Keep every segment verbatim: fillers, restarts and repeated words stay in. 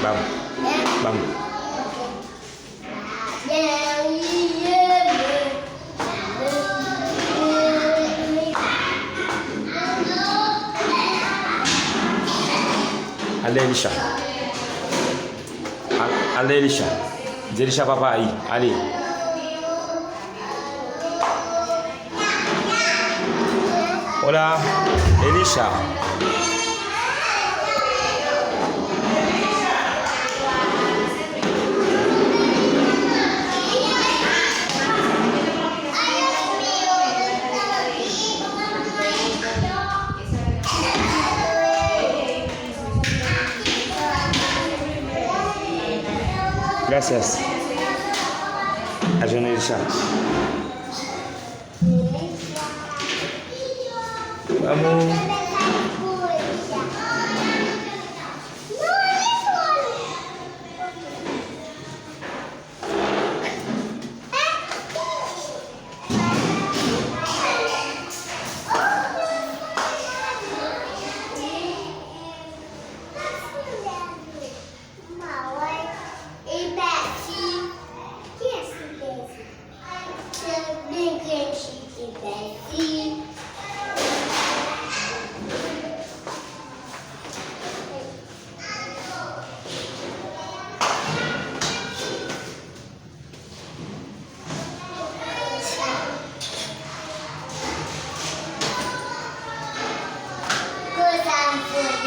Ban m. Ban m. Ale, Elisha. A-, ale, Elisha. Di Elisha papa, ayi. Ale. Hola, Elisha. Gracias. A Elisha. Vamos.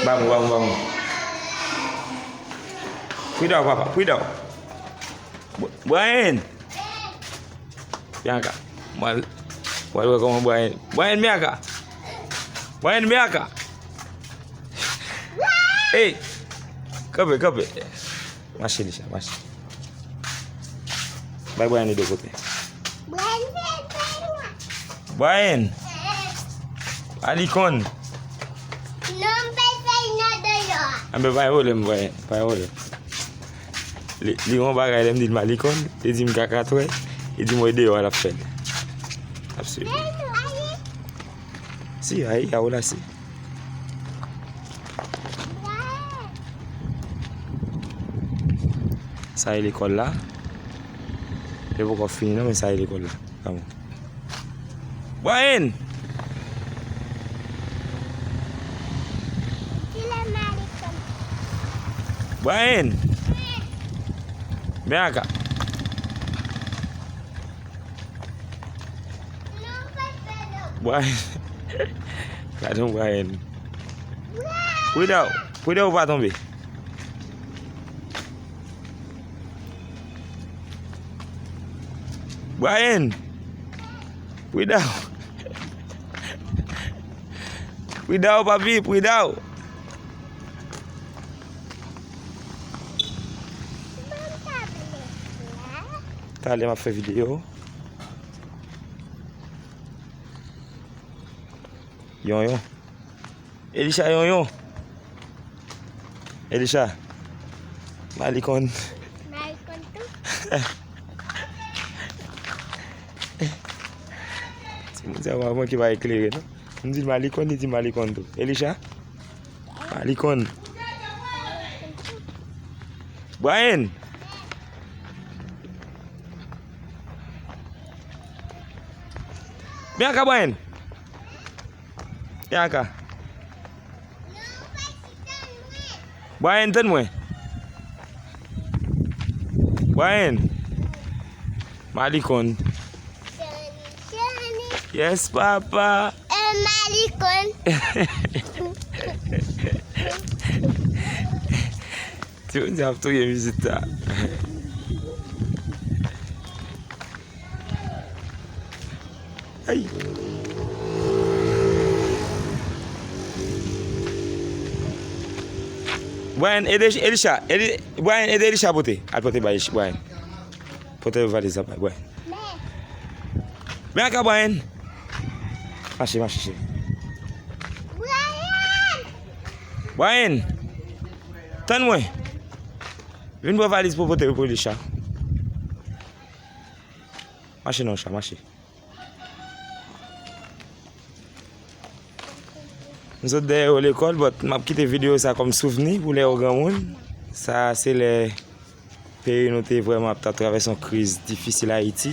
Vamos, vamos, vamos. Cuidado, papá, cuidado. Bu-, Brian! Bianca. Mwen, mwen wè kòman Brian. Brian, Bianca! Brian, Bianca! Hey! Kanpe, kanpe. Mache, Lisha, mache. Bay Brian li de kote. Brian, Brian! Brian! Malikòn! Non, m pa fè nan deyò a. Anben, pa gen pwoblèm, Brian. Pa gen pwoblèm. Li, li yon bagay, lè m di l malikòn, li di m kakatwè, li di m wè deyò a l ap fè l. L ap swiv. Si, ayi, a w la si. Sa e lekòl la. Yo poko fini non, men sa e lekòl la. Vamos. Brian! Brian! Vem acá. Brian. Gade yon Brian. Cuidado, cuidado pa tonbe. Brian! Cuidado! Cuidado, papi, cuidado! Talè m ap fè videyo. Yon, yon. Elisha yonyon. Elisha. Malikòn. Malikòn tou. Timoun sa pa manke pa eklere non. M di l malikòn, li di malikòn tou. Elisha. Malikòn. Brian. Vem acá, Brian. Vem acá. Brian, tann mwen. Brian. Malikòn. Yes, papa. Malikòn. Timoun sa ap touye mizik sa. Ay. Brian, ede Elisha. Eli-, Brian, ede Elisha pote. Al pote bay Elisha, Brian. Pote valiz la bay Brian. Vin acá, Brian. Mache, mache, cheri. Brian! Tann mwen. Vin pran valiz pou pote pou Elisha. Mache non, Elisha, mache. M sot dèyè yo lekòl, but m ap kite videyo sa kòm souvni pou lè yo granmoun. Sa se lè peyi nou te vrèman ap, t ap travèse yon kriz difisil Ayiti.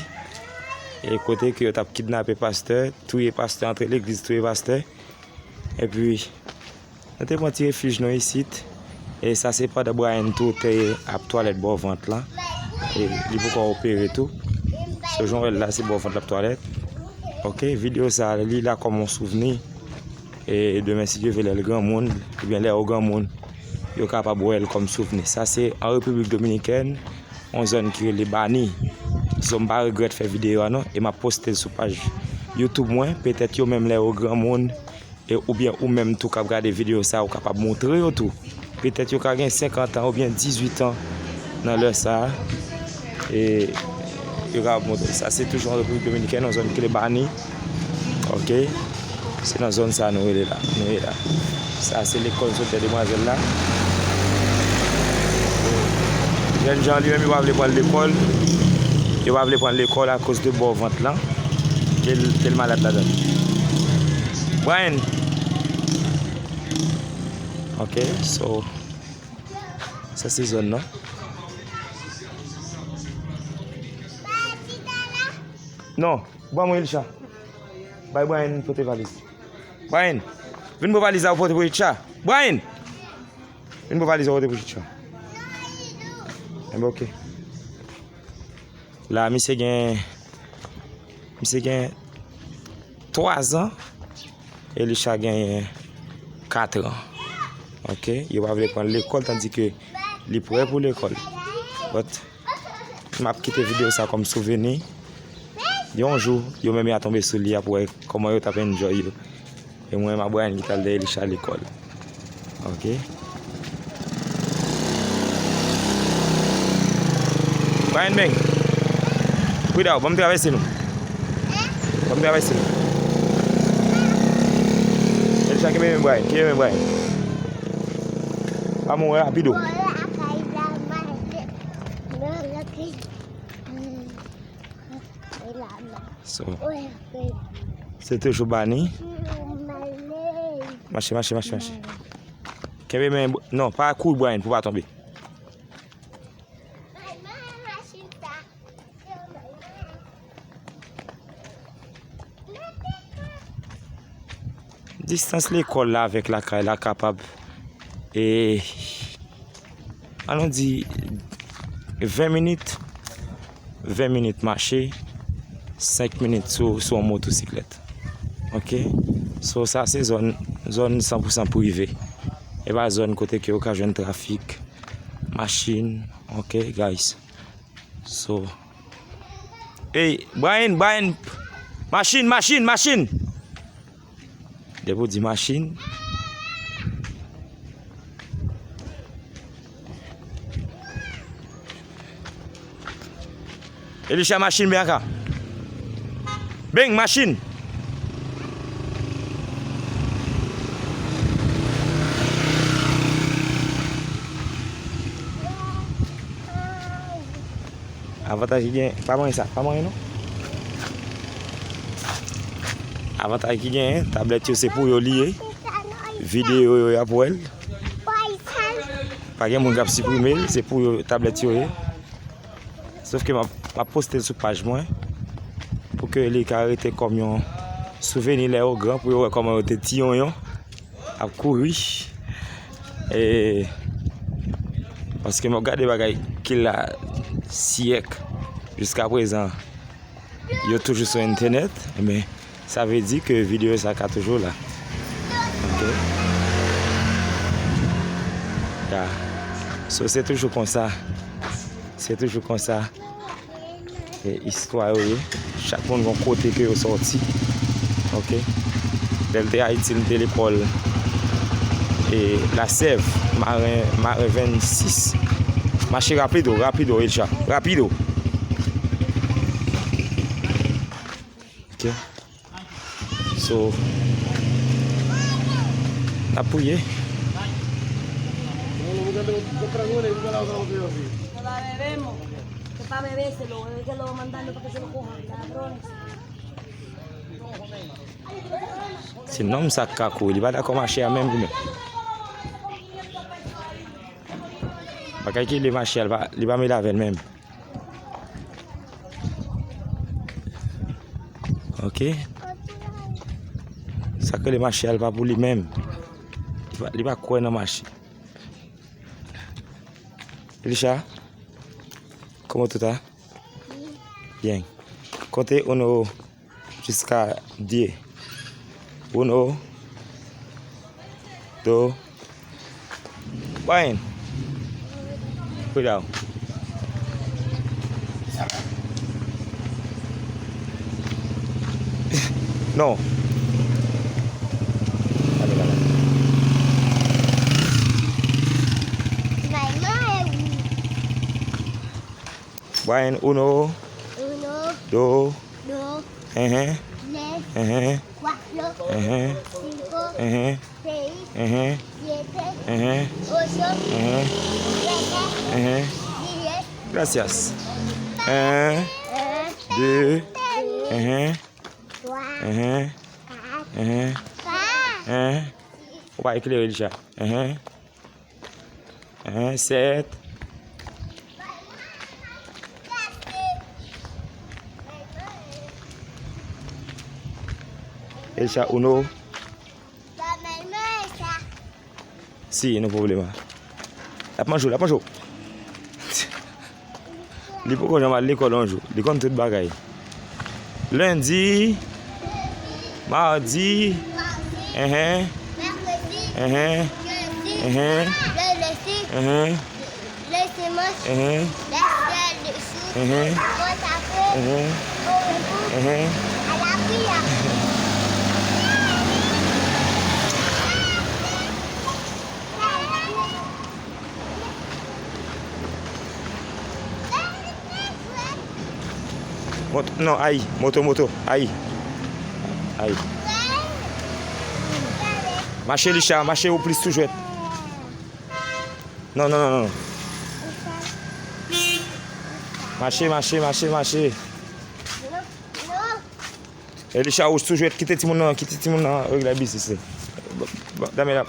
E kote ke yo t ap kidnape pastè, touye pastè, antre legliz, touye pastè. Epi, nou te pran ti refij nou isit. E sa se pandan Brian tou te ap twalèt bò vant lan. E li poko opere tou. So, jan w wè l la, se bò vant l ap twalèt. Ok, videyo sa, li la kòm yon souvni. E demen, si Dye vle, lè l granmoun, oubyen lè yo granmoun, yo kapab wè l kòm souvni. Sa se an Repiblik Dominikèn, yon zòn ki rele Bani. So, m pa regrèt fè videyo a non, e m ap poste l sou paj YouTube mwen. Petèt yo menm lè yo granmoun, e oubyen ou menm tou k ap gade videyo sa, ou kapab montre yo tou. Petèt yo ka gen senkant an oubyen dizuit an nan lè sa a. E yo ka ap montre. Sa se toujou an Repiblik Dominikèn, nan zòn Klebani. Ok. Se nan zòn sa nou rele la. Nou ye la. Sa se lekòl sot dèyè demwazèl la. Jènjan li menm, yo pa vle pran l lekòl. Yo pa vle pran l lekòl akoz de bò vant lan. Ke l, ke l malad ladan. Brian. Ok, so, sa se zòn nan. Non, ban mwen Elisha. Bay Brian pote valiz. Brian, vin pran valiz la ou pote pou Elisha. Brian! Vin pran valiz la ou pote pou Elisha. Enben, ok. La, misye gen, misye gen twa zan, Elisha genyen kat an. Ok, yo pa vle pran l lekòl, tandike li prè pou lekòl. But, m ap kite videyo sa kòm souveni. Yon jou, yo menm y a tonbe sou li, y ap wè kòman yo t ap enjoy yo. E mwen, m a Brian ki t al dèyè Elisha lekòl. Ok. Brian Beng. Prida w, ban m travèse nou. Ban m travèse nou. Elisha, kenbe men Brian, kenbe men Brian. Pa mouri rapido. So, se toujou Bani. Mache, mache, mache, mache. Kenbe men, non, pa kouri Brian pou pa tonbe. Distans lekòl la avèk lakay la kapab, e, ann di, ven minit, ven minit mache, senk minit sou, sou yon motosiklèt. Ok? So, sa se zòn, zòn san pou san prive. E pa zòn kote ke ou ka jwenn trafik, machin. Ok, guys? So, ey, Brian, Brian, machin, machin, machin. Depi w di machin. Elisha, machin, ben aka. Beng, machin. Avantaj ki gen, pa manyen sa, pa manyen non. Avantaj ki gen, tablèt yo se pou yo li ye. Videyo yo y ap wè l. Pa gen moun k ap siprime l, se pou yo tablèt yo ye. Sof ke m ap, m ap poste l sou paj mwen pou ke li ka rete kòm yon souveni lè yo gran, pou yo wè kòman yo te ti yonyon ap kouri. E, paske m ap gade bagay ki la syèk jiska prezan, yo toujou sou entènèt, men sa vle di ke videyo sa ka toujou la. Ok. Ya. So, se toujou konsa. Se toujou konsa. E istwa yo ye. Chak moun gon kote ke yo sòti. Ok. Lè l te Ayiti, m te lekòl e Lasèv, Maren, Maren vennsis. Mache rapido, rapido, Elisha. Rapido. Ok. So, n ap priye. Se nonm sa k ka kouri, li pa dakò mache a menm li menm. Bagay ki le mache a, li pa, li pa mele avè l menm. Ok. Sa k rele mache a, li pa pou li menm. Li pa, li pa kwè nan mache. Elisha, comment tu vas? Bien. Konte uno jiska dye. Uno, do. Byen. Kuidado. Non. Byen, uno. Uno. Do. Do. Ehe. Tres. Ehe. Cuatro. Ehe. Cinco. Ehe. Seis. Ehe. Siete. Ehe. Ocho. Ehe. Siete. Ehe. Diez. Gracias. Un. Un. Deux. Deux. Ehe. Trois. Ehe. Quatre. Ehe. Cinq. Ehe. Ou pa eklere, Elisha. Ehe. Ehe, sèt. Elisha, uno. Si, no problema. L ap manje w, l ap manje w. Li poko janm al lekòl yon jou. Li konn tout bagay. Lendi, madi, enhen, enhen, enhen, enhen, enhen, enhen. Mot-, non, ay, moto, moto, ay. Ay. Mache, Elisha, mache ou plis sou jwèt. Non, non, non, non. Mache, mache, mache, mache. Elisha, ou sou jwèt, kite timoun nan, kite timoun nan regle biznis li. Ba, ba, dame la.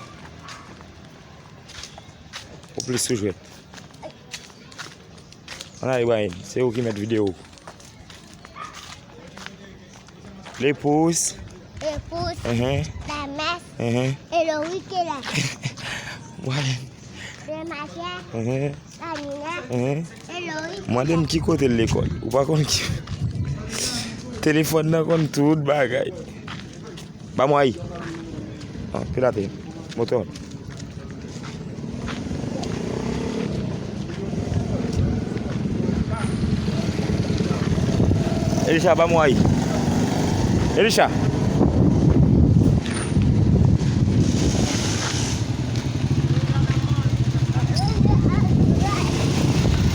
Ou plis sou jwèt. Ann ale, Ibrahim, se ou ki mèt videyo. L'épouse. L'épouse. Ehe. La mère. Ehe. Et le week-end. Ibrahim. Le machin. Ehe. La Nina. Ehe. Et le week-end. Mande m ki kote l lekòl. Ou pa konn ki. Telefòn nan konn tout bagay. Ba mwen ay. Ah, pilate. Moto. Elisha, ba mwen ay. Elisha.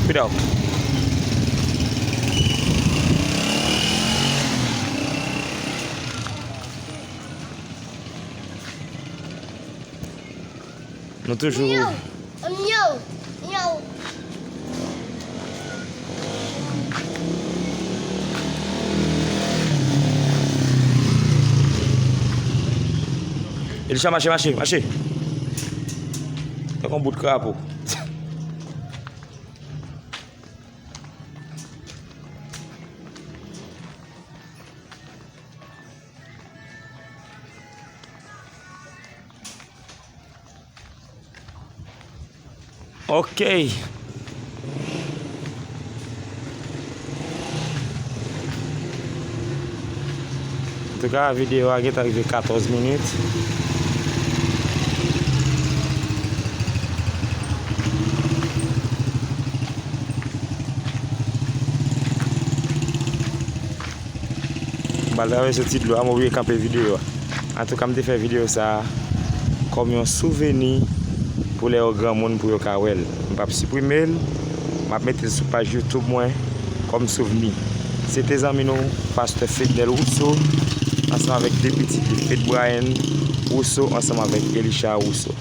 Cuidado. Nou toujou. Myow, myow, myow. Elisha, mache, mache, mache. Tankou yon bout krapo. Ok. Antouka, videyo a gentan rive katòz minit. M pral travèse ti dlo a, m oblije kanpe videyo a. Antouka, m te fè videyo sa a kòm yon souveni pou lè yo granmoun pou yo ka wè l. M p ap siprime l, m ap mete l sou paj YouTube mwen kòm souvni. Se te zanmi nou, pastè Fednel Rousseau, ansanm avèk de pitit li, Fed Brian Rousseau, ansanm avèk Elisha Rousseau.